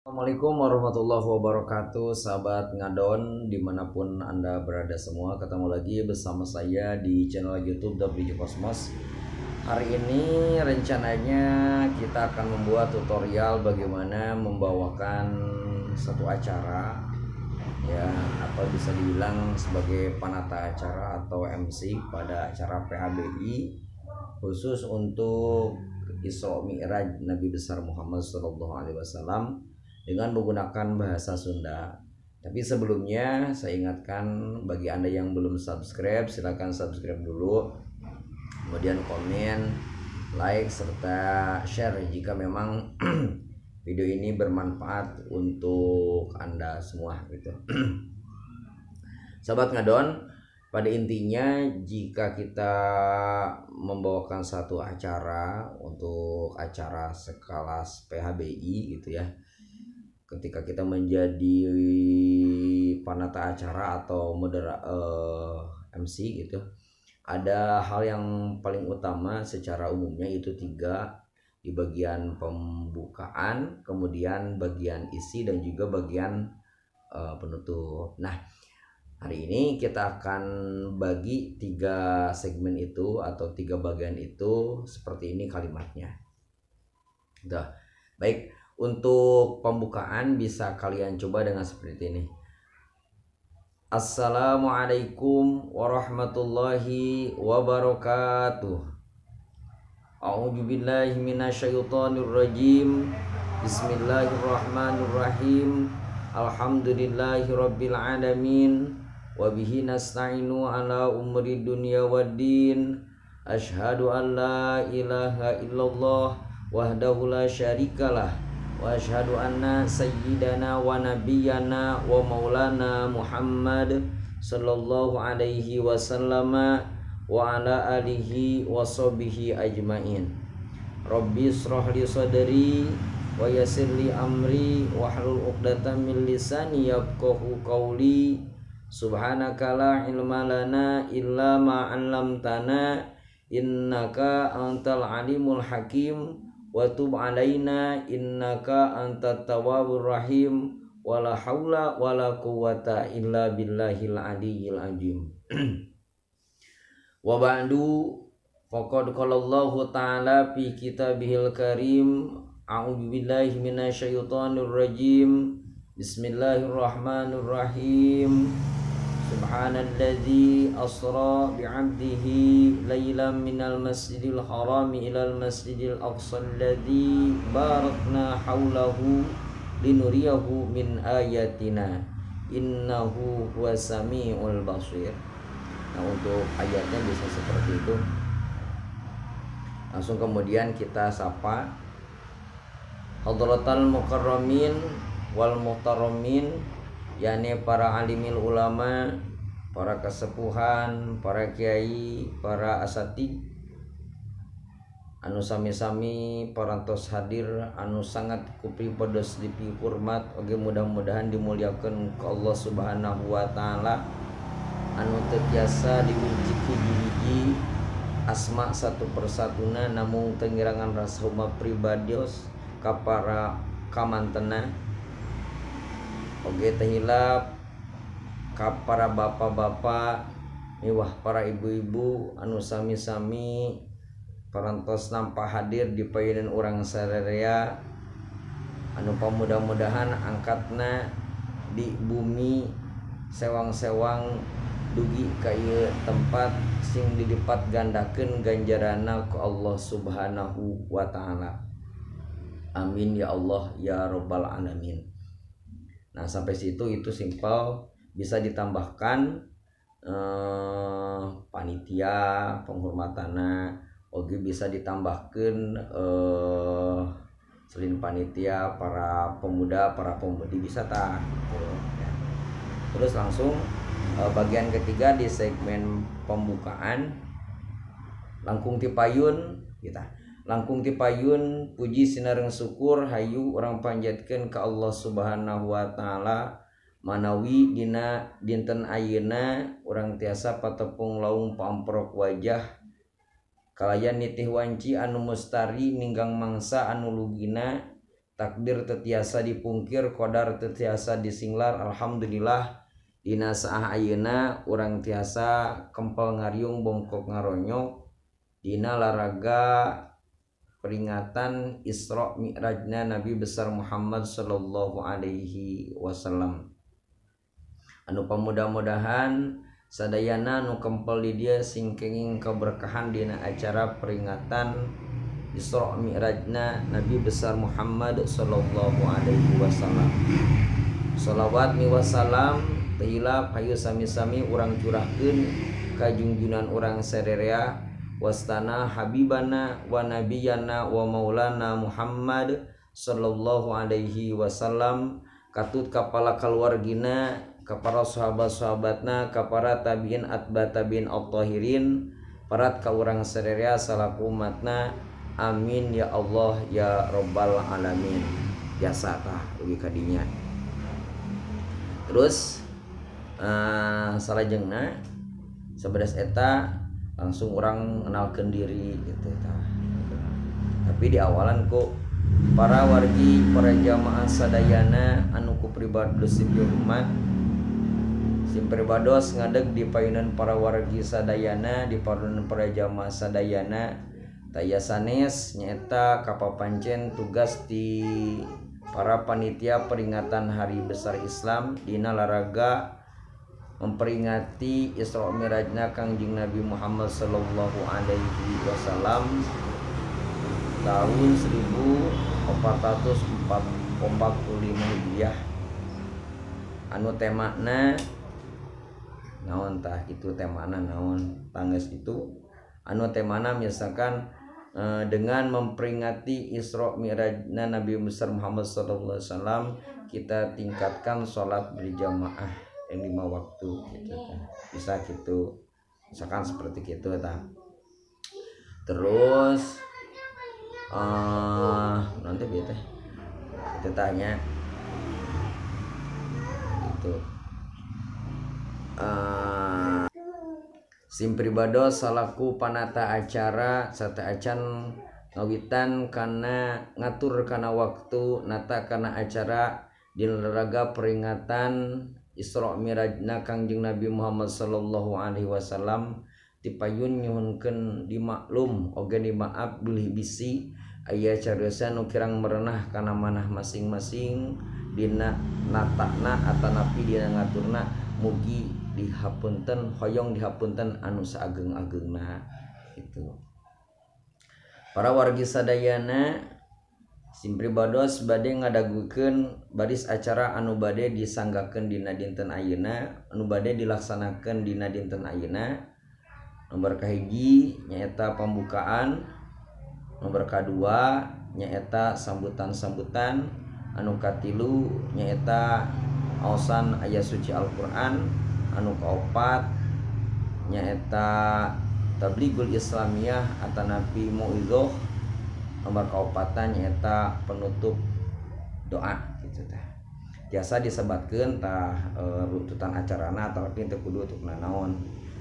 Assalamualaikum warahmatullahi wabarakatuh, sahabat ngadon dimanapun anda berada semua. Ketemu lagi bersama saya di channel YouTube WJ Cosmos. Hari ini rencananya kita akan membuat tutorial bagaimana membawakan satu acara, ya, atau bisa dibilang sebagai panata acara atau MC pada acara PHBI khusus untuk Isra Mi'raj Nabi besar Muhammad SAW dengan menggunakan bahasa Sunda. Tapi sebelumnya saya ingatkan bagi Anda yang belum subscribe, silakan subscribe dulu, kemudian komen, like, serta share jika memang video ini bermanfaat untuk Anda semua gitu. Sahabat ngadon, pada intinya jika kita membawakan satu acara untuk acara sekelas PHBI gitu ya, ketika kita menjadi panata acara atau MC gitu, ada hal yang paling utama secara umumnya itu tiga, di bagian pembukaan, kemudian bagian isi, dan juga bagian penutup. Nah, hari ini kita akan bagi tiga segmen itu atau tiga bagian itu seperti ini kalimatnya. Udah, baik. Untuk pembukaan bisa kalian coba dengan seperti ini. Assalamualaikum warahmatullahi wabarakatuh. A'udzubillahi minasyaitonirrajim. Bismillahirrahmanirrahim. Alhamdulillahirabbil alamin. Wa bihi nasta'inu ala umuri dunya waddin. Asyhadu an la ilaha illallah wahdahu la syarikalah. Wa asyhadu anna sayyidana wa nabiyyana wa maulana Muhammad sallallahu alaihi wasallam wa ala alihi wa sahbihi ajmain. Rabbi israh li sadri wa yassir li amri wahlul 'uqdatam min lisani yafqahu qawli. Subhanaka la ilma lana illa ma 'allamtana innaka antal alimul hakim. Wa tub alaina innaka antat tawwabur rahim. Wala haula wala quwwata illa billahil aliyyil azim. Wa ba'du, faqad qala Allahu ta'ala fi kitabihil karim. A'udzu billahi minasyaitonir rajim. Bismillahirrahmanirrahim. Subhanalladzi asra bi'abdihi laylan minal masjidil harami ilal masjidil aqsa alladzi barakna haulahu linuriyahu min ayatina innahu huwas samiul basir. Nah, untuk ayatnya bisa seperti itu. Langsung kemudian kita sapa hadratal mukarramin wal muhtaramin, yakni para alimil ulama, para kesepuhan, para kiai, para asatid anu sami-sami parantos hadir, anu sangat kupripados dipihormat oge mudah-mudahan dimuliakeun ku Allah Subhanahu wa taala, anu teu tiasa diwiji hiji-hiji asma satu persatuna namung teu ngirangan rasa hormat pribadios ka para kamantena. Oge teu hilap ka para bapak-bapak miwah para ibu-ibu anu sami-sami parantos nampa hadir di payunan urang sararea, anu pamudah-mudahan angkatna di bumi sewang-sewang dugi ka ieu tempat sing dilipat gandakeun ganjaranna ku Allah Subhanahu wa taala. Amin ya Allah ya rabbal alamin. Nah, sampai situ itu simpel, bisa ditambahkan panitia penghormatana, oge bisa ditambahkan selain panitia para pemuda, para pemudi bisa tah gitu, ya. Terus langsung bagian ketiga di segmen pembukaan, langkung tipayun kita. Langkung tipayun puji sinareng syukur hayu urang panjatkeun ka Allah Subhanahu wa taala manawi dina dinten ayeuna urang tiasa patepung laung pamprok wajah kalayan nitih wanci anu mustari ninggang mangsa anu lugina Takdir teu tiasa dipungkir, qadar teu tiasa disinglar. Alhamdulillah dina saah ayeuna urang tiasa kempel ngariung bongkok ngaronyok dina laraga peringatan Isra Mi'rajna Nabi besar Muhammad sallallahu alaihi wasallam. Anu pamudah-mudahan sadayana nu kempel di dieu sing kenging keberkahan dina acara peringatan Isra Mi'rajna Nabi besar Muhammad sallallahu alaihi wasallam. Salawat mi wasalam teu hilap hayu sami-sami urang curahkeun ka junjunan urang sarerea wastana habibana wa nabiyana wa maulana Muhammad sallallahu alaihi wasallam, katut kapala kaluargina, ka para sahabat-sahabatna, ka para tabiin atba tabiin at-tahirin, parat ka urang sarerea salaku umatna. Amin ya Allah ya rabbal alamin. Biasa tah ugi kadinya. Terus salajengna sabedas eta langsung orang kenalkeun diri gitu tah. Tapi di awalan ku para wargi, para jamaah sadayana anu ku pribados umat sim pribados ngadeg di payunan para wargi sadayana, di payunan para jamaah sadayana taya sanes nyaeta kapapancen tugas di para panitia peringatan Hari Besar Islam dina laraga memperingati Isra Mi'rajna Kangjeng Nabi Muhammad sallallahu alaihi wasallam tahun 1445 Hijriah. Anu temana naon tah itu temana naon tangges itu anu temana misalkan dengan memperingati Isra Mi'rajna Nabi besar Muhammad sallallahu alaihi wasallam kita tingkatkan sholat berjamaah yang 5 waktu gitu kan. Bisa gitu misalkan seperti gitu ta. Terus nanti biar teh kita tanya gitu. Sim pribados salaku panata acara sate acan ngawitan kana ngatur kana waktu nata kana acara dileraga peringatan Isra Mi'rajna Kangjeng Nabi Muhammad sallallahu alaihi wasallam tipayun nyuhunkeun dimaklum oge dimaaf bilih bisi aya cariosan nu kirang merenah kana manah masing-masing dina natana atanapi dina ngaturna mugi dihapunten hoyong dihapunten anu saageng-agengna gitu. Para wargi sadayana sim pribados bade ngadagukeun baris acara anu bade disanggakeun dina dinten ayeuna, anu bade dilaksanakeun dina dinten ayeuna. Nomor kahiji nyaeta pembukaan, nomor kadua nyaeta sambutan-sambutan, anu katilu nyaeta aosan ayat suci Al-Qur'an, anu kaopat nyaeta tablighul Islamiyah atanapi mauizah, nomor kaopatan nyaeta penutup doa gitu tah. Biasa disebatkeun tah runtutan acarana tapi teu kudu untuk nanaon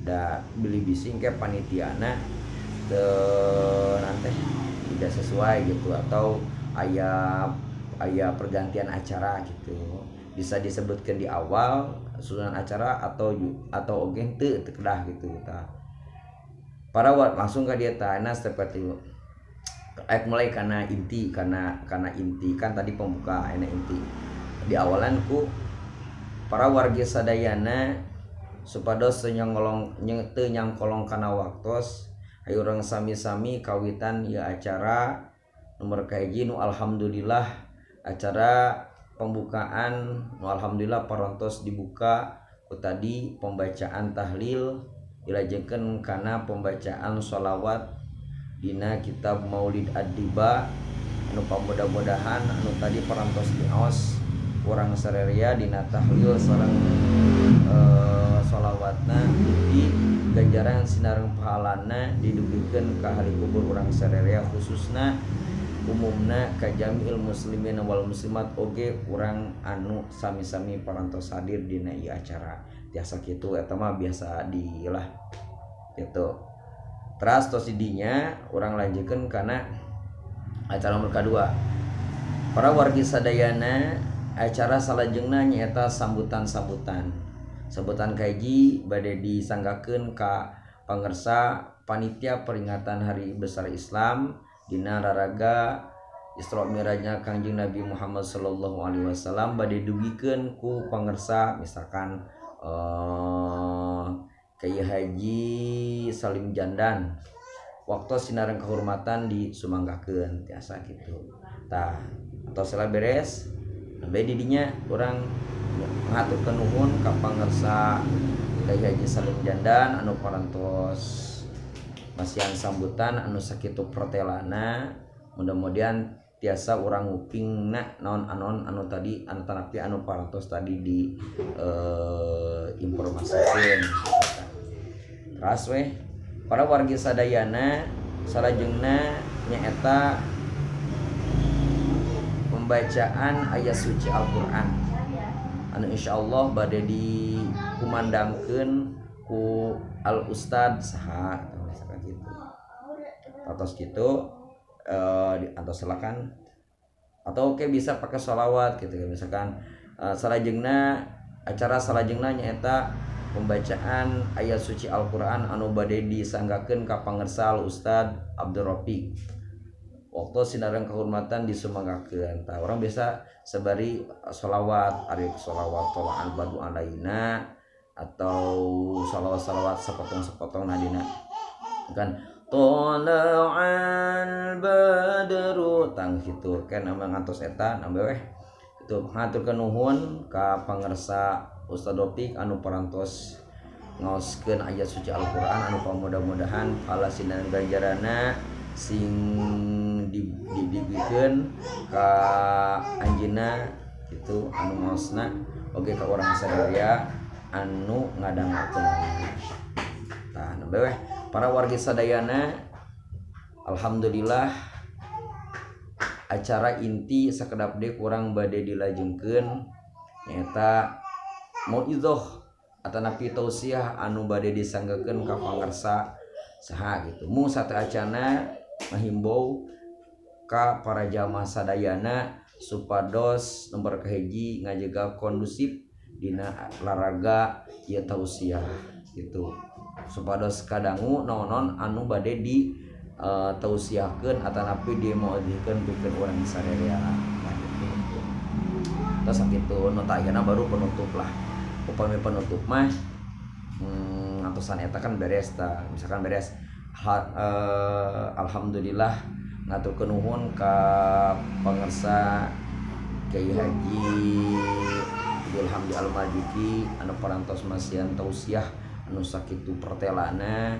da beli bising ke panitiana teu nanti tidak sesuai gitu atau aya pergantian acara gitu. Bisa disebutkan di awal susunan acara atau oge teu kedah gitu tah. Para langsung ka dieu tah seperti mulai karena inti karena inti kan tadi pembuka enak inti di awalan ku para warga sadayana supados teu nyangkolong kana waktos ayo urang sami-sami kawitan ieu acara nomor kahiji nu alhamdulillah acara pembukaan nu alhamdulillah parantos dibuka ku tadi pembacaan tahlil dilajengkeun kana pembacaan sholawat dina kitab Maulid Ad-Diba anu pamudah-mudahan anu tadi parantos diaos urang sarerea dina tahlil sareng sholawatna di ganjaran sinareng pahalana didugikeun ka hari kubur urang sarerea khususna umumna ka jami'il muslimin wal muslimat oge urang anu sami-sami parantos hadir dina ieu acara. Tiasa kitu eta mah biasa dilah gitu. Teras tos didinya urang lanjutkeun kana acara nomor kadua. Para wargi sadayana, acara salajengna nyaeta sambutan-sambutan. Sambutan kahiji bade disanggakeun ka pangersa panitia peringatan Hari Besar Islam dina raraga Isra Mi'rajna Kangjeng Nabi Muhammad sallallahu alaihi wasallam bade dugikeun ku pangersa misalkan Kiai Haji Salim Jandan waktu sinareng kehormatan disumanggakeun tiasa gitu. Tah atos lah beres nembe di dinya urang ngaturkeun nuhun ka pangersa Kiai Haji Salim Jandan anu parantos masihan sambutan anu sakitu protelana, mudah-mudahan tiasa urang ngupingna naon anon anu tadi anu tanapi anu parantos tadi di informasikeun. Teras weh para wargi sadayana salajengna nyaeta pembacaan ayat suci Al-Qur'an anu insyaallah bade dikumandangkeun ku Al Ustad saha misalkan gitu. Atos gitu atau silakan atau oke bisa pakai sholawat gitu misalkan salajengna acara salajengna nyaeta pembacaan ayat suci Al-Qur'an anu bade disanggakeun ka pangersa Al Ustad Abdul Rafiq waktu sinareng kehormatan disumanggakeun. Tah urang bisa sebari sholawat, ari sholawat tola'al badru alaina atau sholawat-sholawat sepotong-sepotong nadina kan tola'al badru tang kitu kan nama ngantos eta nambe weh itu ngaturkeun nuhun ka pangersa Ustad Rafiq anu parantos ngaoskeun ayat suci Al-Qur'an anu pamudah-mudahan pahala sinan ganjarana sing dibikeun ka anjeunna gitu anu ngaosna oge ka urang sadaya anu ngadangukeun. Tah nembe weh para wargi sadayana, alhamdulillah acara inti sakedap deui kurang bade dilajengkeun nyaeta mauidhoh atanapi tausiah anu bade disanggakeun ka pangersa saha gitu. Mung sateuacana ngahimbau ka para jamaah sadayana supados nomor kahiji ngajaga kondusif dina laraga ieu tausiah gitu. Supados kadangu naon-naon anu bade di tausiahkeun atanapi dimauidhkeun pikeun urang sadaya gitu. Terus sakitu nu tayana baru penutup lah. Upami penutup mah antosan eta kan beres ta. Misalkan beres alhamdulillah ngaturkeun nuhun ka pangersa Kiai Haji Ilhamdi Al-Maliki anu parantos masihan tausiah anu sakitu pertelana.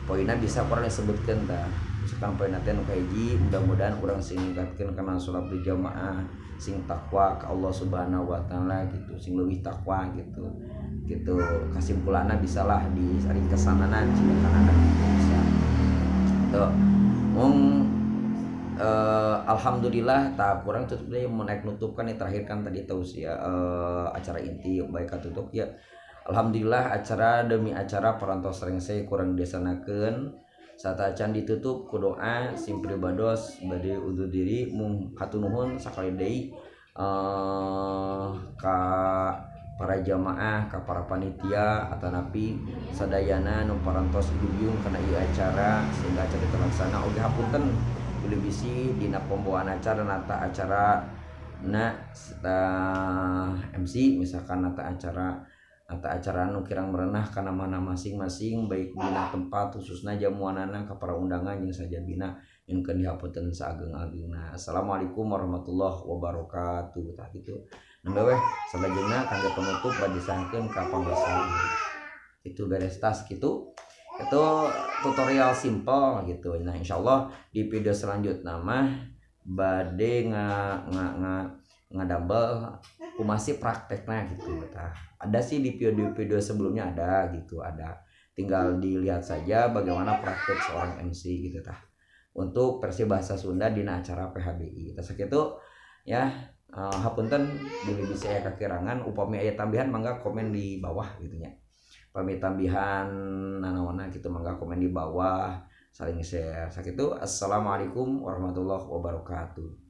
Poinna bisa kurang disebutkeun tah. Misalkan poinna teh nu kahiji mudah-mudahan urang sing ningkatkeun kana salat berjamaah, sing takwa ka Allah Subhanahu wa taala gitu, sing leuwih takwa gitu. Gitu kasimpulanna bisalah di ringkesanana cinekanana gitu bisa. Tuh. Mung alhamdulillah tak kurang tutup deui mun naik nutup kan terakhir kan tadi tausiah acara inti baik katutup ya. Alhamdulillah acara demi acara parantos rengse kurang desanakeun satacan ditutup ku doa sim pribados bade undur diri mung hatur nuhun sakali deui ka para jamaah ka para panitia atanapi sadayana nu parantos duyung kana ieu acara sehingga acara terlaksana. Oge hapunten bilih bisi dina pembawaan acara nata acara na MC misalkan nata acara anu kirang merenah kana mana masing-masing baik dina tempat khususna jamuanana ka para undangan jeung sajabina nyungkeun dihapunten saageng-agengna. Assalamualaikum warahmatullahi wabarakatuh. Tah kitu nembe weh salajengna kangge penutup bade disangkeun ka pangersa itu beres tas kitu. Itu tutorial simple gitu. Nah insyaallah di video selanjutnya mah bade ngadabel kumasi prakteknya gitu. Tah ada sih di video-video sebelumnya ada gitu, ada tinggal dilihat saja bagaimana praktek seorang MC gitu tah untuk versi bahasa Sunda dina acara PHBI. Tah sakitu ya, hapunten bilih bisi aya kakirangan upami aya tambihan mangga komen di bawah gitu nya. Upami tambihan nanaona gitu mangga komen di bawah, saling share. Sakitu, assalamualaikum warahmatullahi wabarakatuh.